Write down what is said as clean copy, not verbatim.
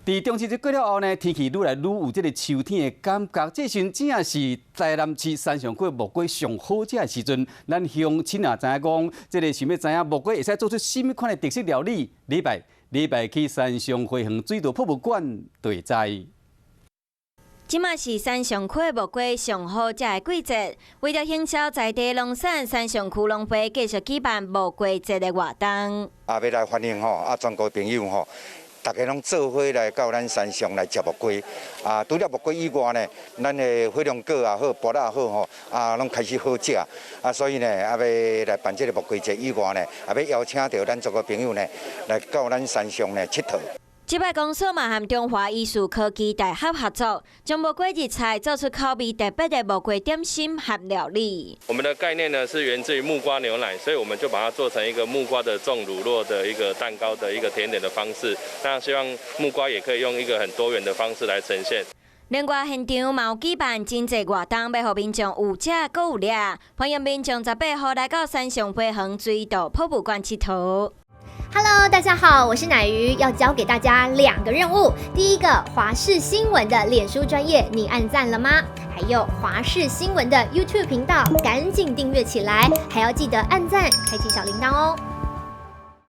佇中秋節過了後呢，天氣愈來愈有這个秋天的感覺。這時陣正是台南市山上區木瓜上好食的時陣。咱鄉親也知影講，這个想欲知影木瓜會使做出啥物款的特色料理？禮拜禮拜去山上花園水稻博物館就會知。這馬是山上區木瓜上好食的季節，為著行銷在地農產，山上區農會繼續舉辦木瓜節的活動。啊，欲來歡迎吼，啊，全國朋友吼，大家攏做伙來到咱山上來食木瓜。啊，除了木瓜以外呢，咱的火龍果也好，菠蘿也好吼，啊，攏開始好食。啊，所以呢，啊，欲來辦這个木瓜節以外呢，也欲邀請著咱全國朋友呢，來到咱山上呢𨑨迌。這擺公所嘛和中華藝術科技大學合作，將木瓜入菜做出口味特別的木瓜點心和料理。我們的概念呢是源自於木瓜牛奶，所以我們就把它做成一個木瓜的重乳酪的一個蛋糕的一個甜點的方式。那希望木瓜也可以用一個很多元的方式來呈現。另外，現場嘛有舉辦真濟活動，欲予民眾有食閣有掠，歡迎民眾18號來到山上花園水稻博物館𨑨迌。 Hello，大家好，我是奶魚，要交給大家兩個任務。第一個，華視新聞的臉書專頁，你按讚了嗎？還有華視新聞的 YouTube 頻道，趕緊訂閱起來，還要記得按讚，開啟小鈴鐺哦。